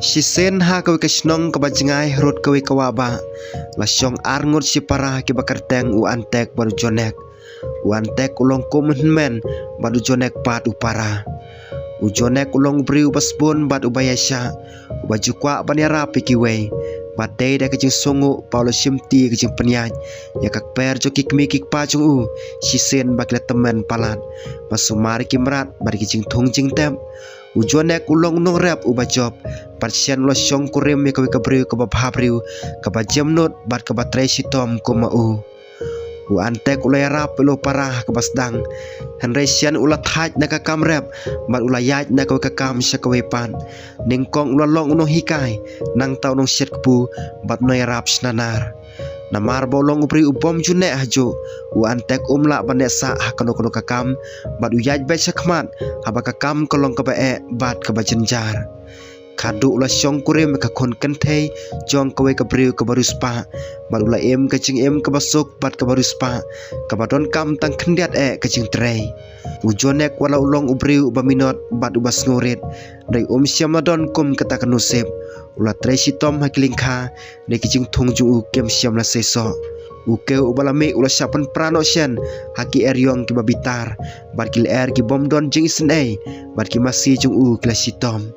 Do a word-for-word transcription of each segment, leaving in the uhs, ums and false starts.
Shisien ha kawei ka shnong kaba jngai harud kawei ka wah bah, la shong ar ngut shipara kiba kyrteng u Antek bad u Jonek. U Antek u long kum u hynmen bad u Jonek pat u para. U Jonek u long u briew uba sbun bad uba ïaishah, uba ju kwah ban ïarap ïa kiwei. Bad dei da ka jingsngew ba u la shimti ka jingpynïaid ïa ka kper jong ki kmie ki kpa jong u, shisien ba ki la tymmen palat, ba sumar ïa ki mrad bad ïa ki jingthung jingtep. U Jonek u long u nongrep uba jop, bad shen u la shongkurim ïa kawei ka briew kaba bhabriew, kaba jemnud bad kaba trei shitom kum ma u. U Antek u la ïarap ïa u para ha kaba sdang, hynrei shen u la thait na ka kam rep, bad u la ïaid na kawei ka kam sha kawei pat. Nyngkong u la long u nonghikai, nangta u nongshet kpu, bad u nongïarap shna nar. Namar ba u long u briew u bym ju neh hajuh, u Antek um lah ban neh sah ha kano kano ka kam, bad u ïaid beit shakhmat haba ka kam ka long kaba eh bad kaba jynjar. Khadduh u la shongkurim ïa ka khun kynthei jong kawei ka briew kaba riewspah, bad u la im ka jingim kaba suk bad kaba riewspah, kaba donkam tang khyndiat eh ka jingtrei. U Jonek wat la u long u briew uba minot bad uba sngewrit, hynrei um shym la don kum kata ka nusip. U la trei shitom ha ki lyngkha, hynrei ki jingthung jong u kim shym la seisoh. U kiew uba la mih u la shah pynpra noh shen ha ki eriong kiba bitar, bad ki lyer ki bym don jingisynei, bad ki masi jong u ki la shitom.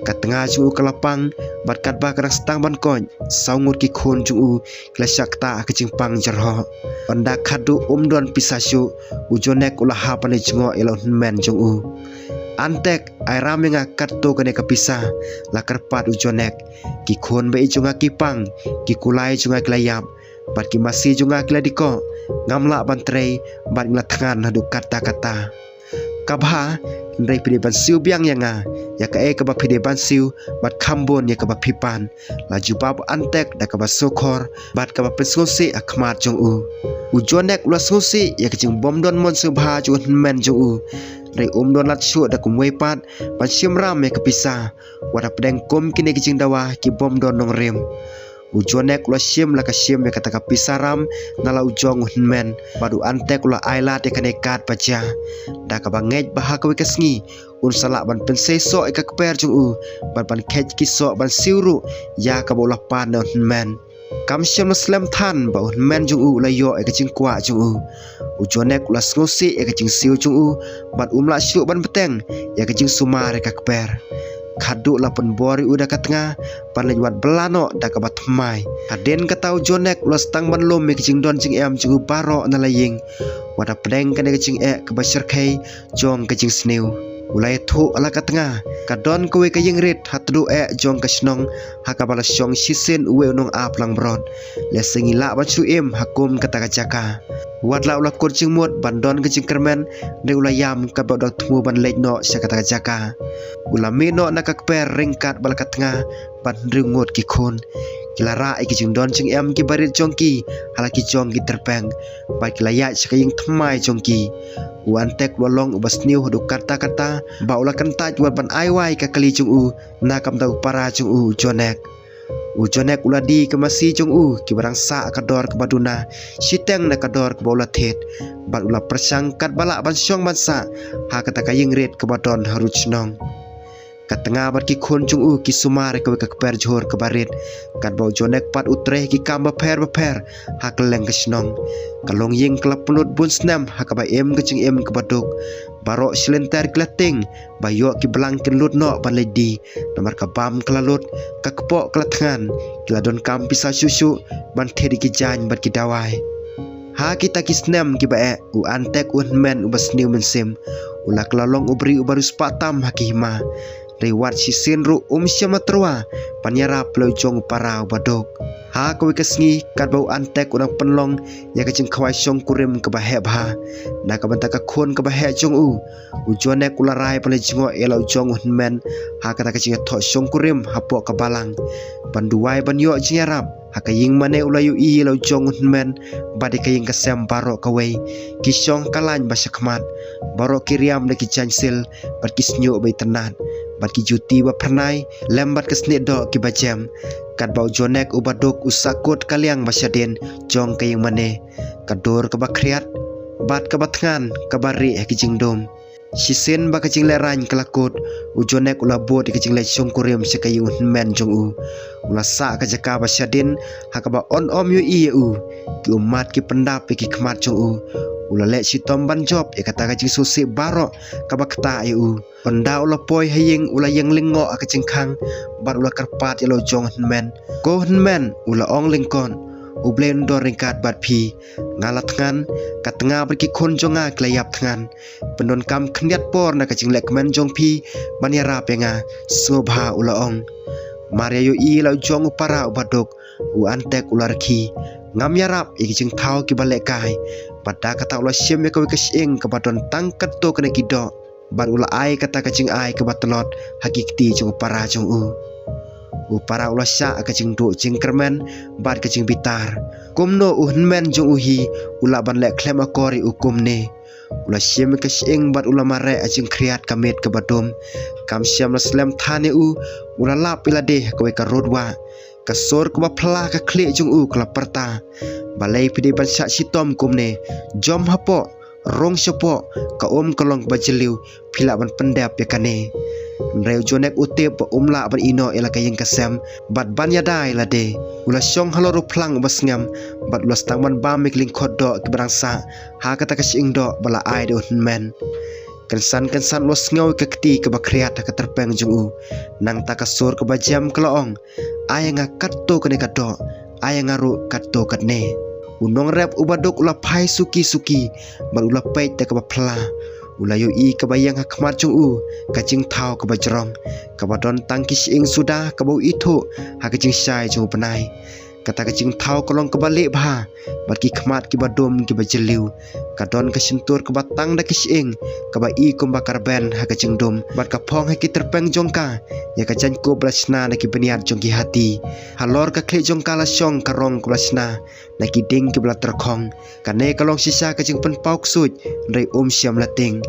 Ka tnga jong u ka la pang, bad katba ka dang sdang ban koit, saw ngut ki khun jong u ki la shah ktah ha ka jingpang jyrhoh. Ynda khadduh um don pisa shuh, u Jonek u la hap ban leit jngoh ïa la u hynmen jong u. "Antek, ai ram ïa nga katto katne ka pisa," la kyrpad u Jonek. "Ki khun ba ïeit jong nga ki pang, ki kulai jong nga ki la ïap, bad ki masi jong nga ki la dih koh. Ngam lah ban trei, bad nga la thngan haduh katta katta." "Ka bha, hynrei phi dei ban siew biang ïa nga ïa kaei kaba phi dei ban siew, bad kham bun ïa kaba phi pan," la jubab u Antek da kaba sngewkhor bad kaba pynsngewsih ha khmat jong u. U Jonek u la sngewsih ïa ka jingbym don mon sngewbha jong u hynmen jong u, hynrei um don lad shuh da kumwei pat ban shim ram ïa ka pisa, wat hapdeng kum kine ki jingdawa ki bym don nongrim. U Jonek u la shim la ka shim ïa kata ka pisa ram na la u jong u hynmen, bad u Antek u la ai lad ïa kane ka kat ba jia, da kaba ngeit ba ha kawei ka sngi un sa lah ban pynseisoh ïa ka kper jong u, bad ban kheit ki soh ban siew ruh ïa kaba u la pan na u hynmen. Kam shym la slem than ba u hynmen jong u u la ïoh ïa ka jingkwah jong u. U Jonek u la sngewsih ïa ka jingsiew jong u, bad um lah shuh ban bteng ïa ka jingsumar ïa ka kper. Khadduh la pynbor ïa u da ka tnga ban leit wad bylla noh da kaba thymmai. Hadien kata u Jonek u la sdang ban lum ïa ka jingdon jingem jong u baroh na la ïing, wat hapdeng kane ka jingeh kaba shyrkhei jong ka jingsniew. U la ïathuh ha la ka tnga, ka don kawei ka ïingrit ha tduh eh jong ka shnong ha kaba la shong shisien uwei u nongap langbrot. Lehse ngi lah ban shu im ha kum kata ka jaka. Wat la u la kut jingmut ban don ka jingkyrmen, hynrei u la ïam katba u dang thmu ban leit noh sha kata ka jaka. U la mih noh na ka kper ryngkat bad la ka tnga bad hynriew ngut ki khun. Ki la rah ïa ki jingdon jingem kiba rit jong ki ha la ki jong ki tyrpeng, bad ki la ïaid sha ka ïing thymmai jong ki. U Antek u la long uba sniew haduh katta katta, ba u la kyntait wat ban ai wai ka kali jong u na ka bynta u para jong u, u Jonek. U Jonek u la die ka masi jong u kiba dang sah ha ka dor kaba duna, shiteng na ka dor kaba u la thied, bad u la pyrshang katba lah ban shong ban sah ha kata ka ïingrit kaba don harud shnong. Ka tnga bad ki khun jong u ki sumar ïa kawei ka kper jhur kaba rit, katba u Jonek pat u trei ki kam bapher bapher ha kylleng ka shnong. Ka longïing ka la pynlut bun snem ha kaba im ka jingim kaba duk. Baroh shi lynter ki la tieng ba ïoh ki blang kin lut noh ban leit die. Namar ka bam ka la lut, ka kpoh ka la thngan, ki la donkam pisa shuh shuh ban thied ïa ki jaiñ bad ki dawai. Ha kita ki snem kiba eh, u Antek u hynmen uba sniew mynsiem u la kylla long u briew uba riewspah tam ha ki hima. Hynrei wat shisien ruh um shym la tyrwa ban ïarap ïa la u jong u para uba duk. Ha kawei ka sngi katba u Antek u dang pynlong ïa ka jingkhawai shongkurim kaba heh bha na ka bynta ka khun kaba heh jong u, u Jonek u la rai ban leit jngoh ïa la u jong u hynmen ha kata ka jingïathoh shongkurim hapoh ka balang, ban duwai ban ïoh jingïarap. Ha ka ïing mane u la ïohi ïa la u jong u hynmen bad ïa ka ïing ka sem baroh kawei, ki shong ha ka lain ba shakhmat. Baroh ki riam da ki jaiñsil bad ki shñiuh ba itynnad, bad ki juti ba phyrnai lem bad ka snieh doh kiba jem. Katba u Jonek uba duk u sahkut ka liang ba shadien jong ka ïing mane, ka dur kaba khriat bad kaba thngan kaba rieh ha ki jingdum. Shisien ba ka jinglehrain ka la kut, u Jonek u la bud ïa ka jingleit shongkurim sha ka ïing u hynmen jong u. U la sah ka jaka ba shadien, ha kaba yn ym ïohi ïa u. Ki ummat ki pyndap ïa ki khmat jong u. U la leh shitom ban jop ïa kata ka jingsngewsih baroh kaba ktah ïa u. Ynda u la poi ha ïing u la ïeng lyngngoh ha ka jingkhang, bad u la kyrpad ïa la u jong u hynmen. Ko hynmen, u la ong lyngkot. U Blei un don ryngkat bad phi. Nga la thngan, ka tnga bad ki khun jong nga ki la ïap thngan. Pyndonkam khyndiat por na ka jinglehkmen jong phi ban ïarap ïa nga, sngewbha, u la ong. Mar ïa ïohi la u jong u para uba duk, u Antek u la rkhie. Ngam ïarap ïa ki jingthaw kiba lehkai. Bad da kata u la shim ïa kawei ka shyieng kaba don tang katto katne ki doh. Bad u la ai kata ka jingai kaba tlot ha ki kti jong u para jong u. U para u la shah ka jingduh jingkyrmen bad ka jingbitar. Kumno u hynmen jong u hi u lah ban leh khlem akor ïa u kumne. U la shim ka shyieng bad u la mareh ha jingkhriat ka miet kaba dum. Kam shym la slem than ïa u, u la lap ïa lade ha kawei ka rud wah. Ka sur kaba phylla ha ka khlieh jong u ka la pyrta. Balei phi dei ban shah shitom kumne? Jom hapoh, rung shapoh, ka um ka long kaba jylliew, phi lah ban pyndep ïa kane. Hynrei u Jonek u tip ba um lah ban ïehnoh ïa la ka ïing ka sem bad ban ïada ïa lade. U la shong halor u phlang uba sngem bad u la sdang ban bam ïa ki lyngkhot doh kiba dang sah ha kata ka shyieng doh ba la ai da u hynmen. Kynsan kynsan u la sngew ïa ka kti kaba khriat ha ka tyrpeng jong u. Nangta ka sur kaba jem ka la ong, ai ïa nga katto katne ka doh, ai ïa nga ruh katto katne. U nongrep uba duk u la phai suki suki bad u la peit da kaba phylla. U la ïohi kaba ïeng ha khmat jong u ka jingthaw kaba jrong, kaba don tang ki shyieng suda kaba u ithuh ha ka jingshai jong u bnai. Kata ka jingthaw ka long kaba lieh bha bad ki khmat kiba dum kiba jylliew. Ka don ka shyntur kaba tang da ki shyieng, kaba i kumba ka rben ha ka jingdum bad ka phong ha ki tyrpeng jong ka ïa ka jaiñkup ba la shna na ki bniat jong ki hati. Halor ka khlieh jong ka la shong ka rong kaba la shna na ki dieng kiba la tyrkhong. Kane ka long shisha ka jingpynpaw ksuid, hynrei um shym la tieng.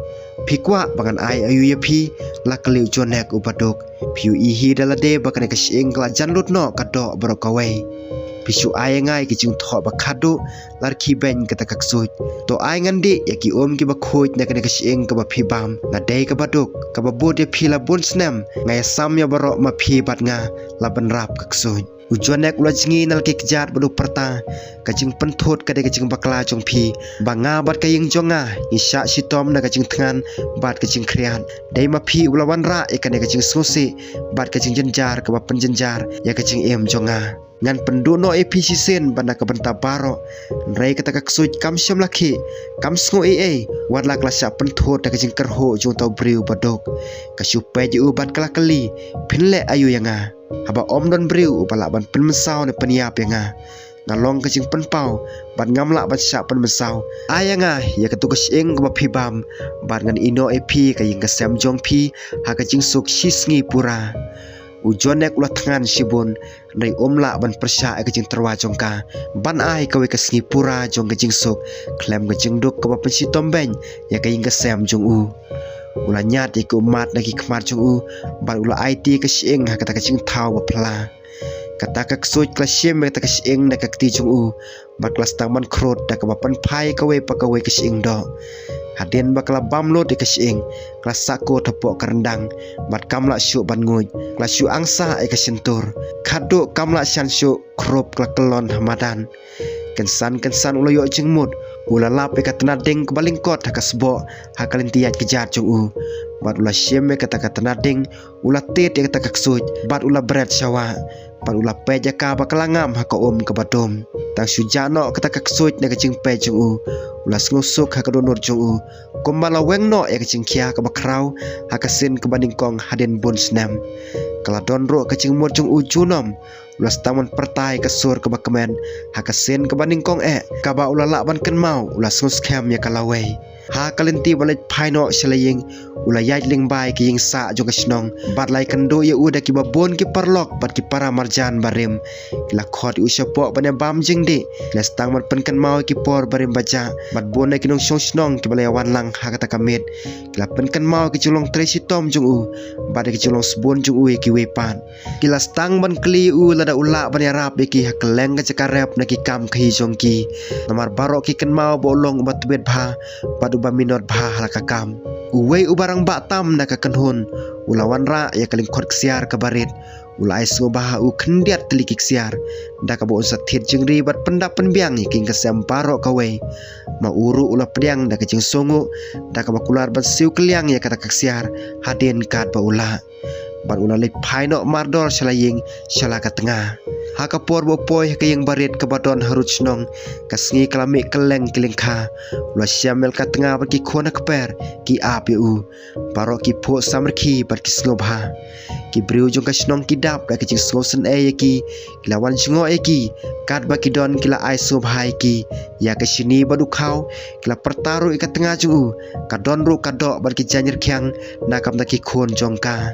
Phi kwah ba ngan ai aïu ïa phi? La kylli u Jonek uba duk. Phi ïohi hi da lade ba kane ka shyieng ka la jan lut noh ka doh baroh kawei. Phi shu ai ïa nga ïa ki jingthoh ba khatduh, la rkhie beiñ kata ka ksuid. To ai ngan dih ïa ki um kiba khuid na kane ka shyieng kaba phi bam. Nga dei kaba duk, kaba bud ïa phi la bun snem, nga ïasam ïa baroh ma phi bad nga, la bynrap ka ksuid. U Jonek u la jngi na la ki kjat bad u pyrta, ka jingpynthut ka dei ka jingbakla jong phi, ba nga bad ka ïing jong nga ngi shah shitom na ka jingthngan bad ka jingkhriat. Dei ma phi uba la wanrah ïa kane ka jingsngewsih bad ka jingjynjar kaba pynjynjar ïa ka jingim jong nga. Ngan pynduh noh ïa phi shisien bad na ka bynta baroh. Hynrei kata ka ksuid kam shym la khih, kam sngew ei ei, wat la ka la shah pynthut da ka jingkyrhuh jong uta u briew ba duk. Ka shu peit ïa u bad ka la kylli, phin leh aïu ïa nga? Haba ym don briew uba lah ban pynmynsaw ne pynïap ïa nga. Nga long ka jingpynpaw bad ngam lah ban shah pynmynsaw. Ai ïa nga ïa katu ka shyieng kaba phi bam bad ngan ïehnoh ïa phi ka ïing ka sem jong phi ha ka jingsuk shi sngi pura. U Jonek u la thngan shibun, hynrei um lah ban pyrshah ïa ka jingtyrwa jong ka ban ai kawei ka sngi pura jong ka jingsuk khlem ka jingduk kaba pynshitom beiñ ïa ka ïing ka sem jong u. U la ñiad ïa ki ummat na ki khmat jong u bad u la aiti ïa ka shyieng ha kata ka jingthaw ba phylla. Kata ka ksuid ka la shim ïa kata ka shyieng na ka kti jong u bad ka la sdang ban khrud da kaba pynphai kawei pa kawei ka shyieng doh. Hadien ba ka la bam lut ïa ka shyieng, ka la sahkut hapoh ka ryndang bad kam lah shuh ban nguid. Ka la shu angsah ïa ka shyntur, khatduh kam lah shan shuh, khrup ka la kyllon ha madan. Kynsan kynsan u la ïoh jingmut, u la lap ïa ka tnat ding kaba lyngkot ha ka sboh, ha ka lynti ïaid kjat jong u. Bad u la shim ïa kata ka tnat ding, u la tied ïa kata ka ksuid bad u la bret sha wah. Bad u la peit ïa ka ba ka la ngam ha ka um kaba dum. Tang shu jah noh kata ka ksuid na ka jingpeit jong u, u la sngewsuk ha ka dohnud jong u, kumba la weng noh ïa ka jingkhia kaba khraw ha ka sien kaba nyngkong hadien bun snem. Ka la don ruh ka jingmut jong u junom. U la sdang ban pyrta ïa ka sur kaba kmen ha ka sien kaba nyngkong eh, kaba u la lah ban kynmaw, u la sngewskhem ïa ka lawei. Ha ka lynti ba leit phai noh sha la ïing, u la ïaid lyngba ïa ka ïing sah jong ka shnong bad la ïakynduh ïa u da kiba bun ki paralok bad ki para marjan barim. Ki la khot ïa u shapoh ban ïabam jingdih. Ki la sdang ban pynkynmaw ïa ki por barim ba jah bad bun na ki nongshong shnong kiba la ïawan lang ha kata ka miet. Ki la pynkynmaw ïa ki jinglong trei shitom jong u bad ïa ki jinglong sbun jong u ïa kiwei pat. Ki la sdang ban kylli ïa u lada u lah ban ïarap ïa ki ha kylleng ka jaka rep na ki kam khaïi jong ki. Namar baroh ki kynmaw ba u long uba tbit bha bad uba minot bha ha la ka kam. Uwei uba rangbah tam na ka kynhun u la wanrah ïa ka lyngkhot ksiar kaba rit. U la ai sngewbha ha u khyndiat tylli ki ksiar, da kaba un sa thied jingri bad pyndap pynbiang ïa ka ïing ka sem baroh kawei. Ma u ruh u la pdiang da ka jingsngewnguh, da kaba kular ban siew kylliang ïa kata ka ksiar hadien katba u lah. Bad u la leit phai noh mardor sha la ïing, sha la ka tnga. Ha ka por ba u poi ha ka ïing barit kaba don harud shnong, ka sngi ka la mih kylleng ki lyngkha. U la shem ïa la ka tnga bad ki khun ha kper ki ap ïa u. Baroh ki phuh samrkhie bad ki sngewbha. Ki briew jong ka shnong ki dap da ka jingsngewsynei ïa ki, ki la wan jngoh ïa ki. Katba ki don ki la ai sngewbha ïa ki, ïa ka shini bad u khaw. Ki la pyrta ruh ïa ka tnga jong u, ka don ruh ka doh bad ki jaiñ rkhiang na ka bynta ki khun jong ka.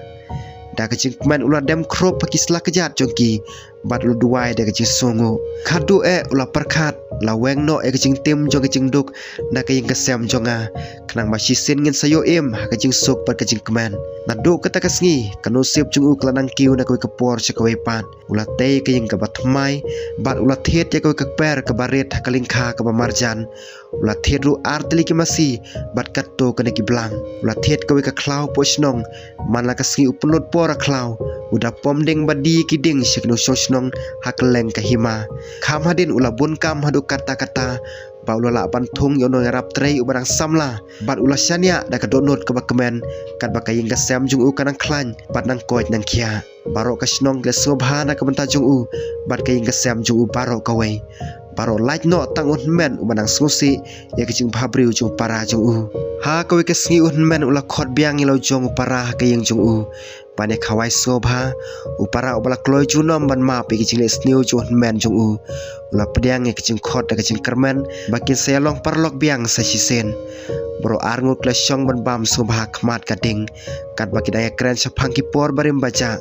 Da ka jingkmen u la dem khrup ha ki sla kjat jong ki, bad u la duwai da ka jingsngewnguh. Khadduh eh u la pyrkhat, la weng noh ïa ka jingtim jong ka jingduk na ka ïing ka sem jong nga. Khnang ba shisien ngin sa ïoh im ha ka jingsuk bad ka jingkmen. Naduh kata ka sngi, ka nusip jong u ka la nang kiew na kawei ka por sha kawei pat. U la tei ka ïing kaba thymmai, bad u la thied ïa kawei ka kper kaba rit ha ka lyngkha kaba marjan. U la thied ruh ar tylli ki masi, bad katto katne ki blang. U la thied kawei ka khlaw poh shnong, man la ka sngi u pynlut por ha khlaw. U da pom ding bad die ki ding sha ki nongshong shnong ha kylleng ka hima. Kham hadien u la bun kam haduh katta katta, ba u la lah ban thung ïa u nongïarap trei uba dang samla. Bad u la shaniah da ka dohnud kaba kmen, katba ka ïing ka sem jong u ka nang khlaiñ, bad nang koit nang khiah. Baroh ka shnong ki la sngewbha na ka bynta jong u, bad ka ïing ka sem jong u baroh kawei. Baroh lait noh tang u hynmen uba nang sngewsih ïa ka jingbhabriew jong u para jong u. Ha kawei ka sngi u hynmen u la khot biang ïa la u jong u para ha ka ïing jong u. Ban ïa khawai sngewbha, u para uba la kloi junom ban map ïa ka jingleh sniew jong u hynmen jong u. U la pdiang ïa ka jingkhot da ka jingkyrmen, ba kin sa ïalong paralok biang sa shisien. Baroh arngut ki la shong ban bam sngewbha ha khmat ka ding. Katba ki dang ïakren shaphang ki por barim bajah.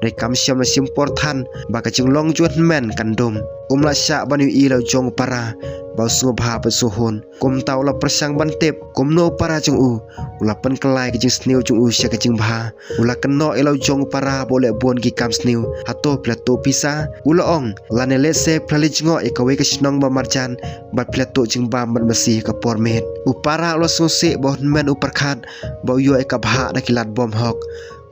Dei kam shym la shim por than, ba ka jinglong jong u hynmen kan dum. Um lah shah ban ïohi ïa la u jong u para, ba u sngewbha bad sngewhun. Kumta u la pyrshang ban tip, kumno u para jong u. U la pynkylla ïa ka jingsniew jong u sha ka jingbha. U la kynnoh ïa la u jong u para ba u leh bun ki kam sniew. Hato phi la tuh pisa? U la ong, lane lehse phi la leit jngoh ïa kawei ka shnong ba marjan, bad phi la tuh jingbam bad masi ha ka por miet. U para u la sngewsih ba u hynmen u pyrkhat, ba u ïoh ïa ka bhah da ki lad bymhok.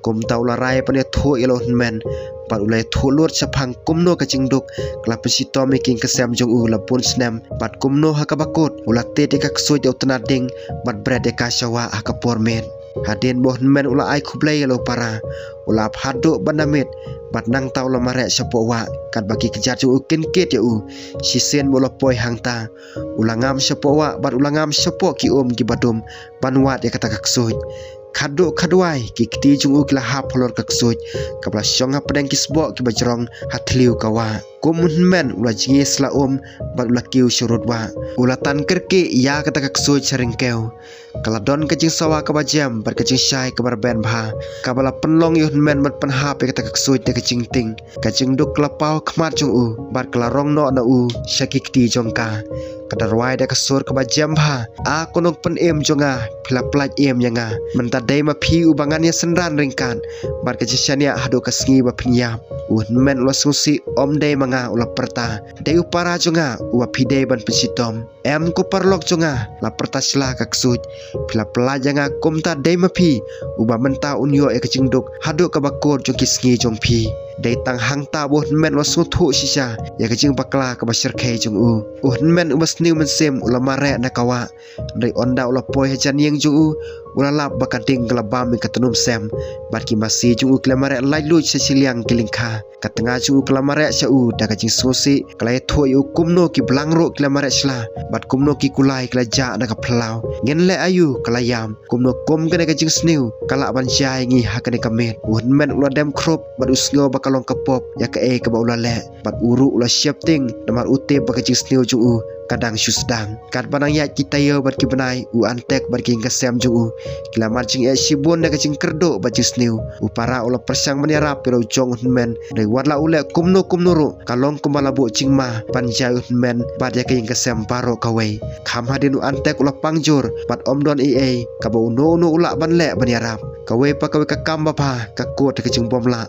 Kumta u la rai ban ïathuh ïa la u hynmen, bad u la ïathuh lut shaphang kumno ka jingduk, ka la pynshitom ïa ka ïing ka sem jong u la bun snem, bad kumno ha kaba kut, u la tied ïa ka ksuid da u tnat ding, bad bret ïa ka sha wah ha ka por miet. Hadien ba u hynmen u la ai khublei ïa la u para, u la ap haduh ban da miet, bad nangta u la mareh shapoh wah, katba ki kjat jong u kin kit ïa u. Shisien ba u la poi hangta, u la ngam shapoh wah, bad u la ngam shapoh ki um kiba dum, ban wad ïa kata ka ksuid. Khadduh khadwai, ki kti jong u ki la hap halor ka ksuid, kaba la shong hapdeng ki sboh kiba jrong ha thliew ka wah. Kum u hynmen u la jngi sla um, bad u la kiew sharud wah. U la tan kyrkieh ïa kata ka ksuid sha ryngkew. Ka la don ka jingsawa kaba jem, bad ka jingshai kaba rben bha. Kaba la pynlong ïa u hynmen ban pynhap ïa kata ka ksuid da ka jingtieng. Ka jingduk ka la paw ha khmat jong u, bad ka la rong noh na u sha ki kti jong ka. Ka da rwai da ka sur kaba jem bha. A ko nongpynim jong nga, phi la pyllait im ïa nga. Mynta dei ma phi uba ngan ïa synran ryngkat, bad ka jingshaniah haduh ka sngi ba phin ïap. U hynmen u la sngewsih, ym dei ma nga u la pyrta. Dei u para jong nga, uba phi dei ban pynshitom. Em ko paralok jong nga, la pyrta shla ka ksuid. Phi la pyllait ïa nga kumta dei ma phi, uba mynta un ïoh ïa ka jingduk, haduh kaba kut jong ki sngi jong phi. Dei tang hangta ba u hynmen u la sngewthuh shisha, ïa ka jingbakla kaba shyrkhei jong u. U hynmen uba sniew mynsiem, u la mareh na ka wah. Hynrei ynda u la poi hajan ïing jong u, u la lap ba ka ding ka la bam ïa ka tnum sem. Bad ki masi jong u ki la mareh laitluid sha shiliang ki lyngkha. Ka tnga jong u ka la mareh sha u da ka jingsngewsih, ka la ïathuh ïa u kumno ki blang ruh ki la mareh shla, bad kumno ki kulai ki la jah na ka phyllaw. Ngin leh aïu ka la ïam, kumno kum kane ka jingsniew, ka lah ban jia ïa ngi ha kane ka miet. U hynmen u la dem khrup, bad u sngew ba ka long ka pop, ïa kaei kaba u la leh. Bad u ruh u la sheptieng, namar u tip ba ka jingsniew jong u, ka dang shu sdang. Katba nang ïaid ki taïew bad ki bnai, u Antek bad ka ïing ka sem jong u. Ki la mad jingeh shibun da ka jingkyrduh bad jingsniew. U para u la pyrshang ban ïarap ïa la u jong u hynmen. Hynrei wat la u leh kumno kumno ruh. Ka long kumba la buh jingma ban jia ïa u hynmen bad ïa ka ïing ka sem baroh kawei. Kham hadien u Antek u la pang jur bad ym don ei ei. Kaba uno uno u lah ban leh ban ïarap. Kawei pa kawei ka kam babha ka kut ha ka jingbymlah.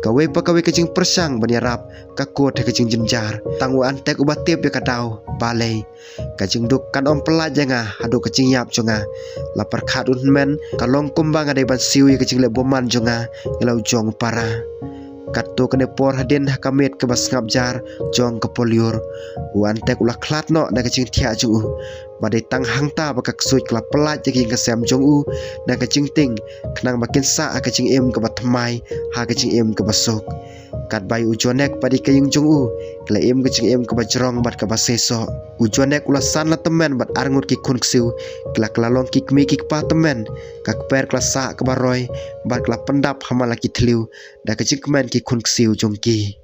Kawei pa kawei ka jingpyrshang ban ïarap ka kut ha ka jingjynjar. Tang u Antek uba tip ïa ka daw ba Ka jingduk kan ym pyllait ïa nga haduh ka jingïap jong nga. La pyrkhat u hynmen, ka long kumba nga dei ban siew ïa ka jingleh bymman jong nga ïa la u jong para. Katto katne por hadien ha ka miet kaba sngap jar jong ka pohliew, u Antek u la khlad noh na ka jingthiah jong u. Ba dei tang hangta ba ka ksuid ka la pyllait ïa ka ïing ka sem jong u na ka jingtieng, khnang ba kin sah ha ka jingim kaba thymmai, ha ka jingim kaba suk. Katba ïa u Jonek pat ïa ka ïing jong u ka la im ka jingim kaba jrong bad kaba seisoh. U Jonek u la san la tymmen bad arngut ki khun ksiew, ki la kylla long ki kmie ki kpa tymmen. Ka kper ka la sah kaba roi bad ka la pyndap ha man la ki thliew da ka jingkmen ki khun ksiew jong ki.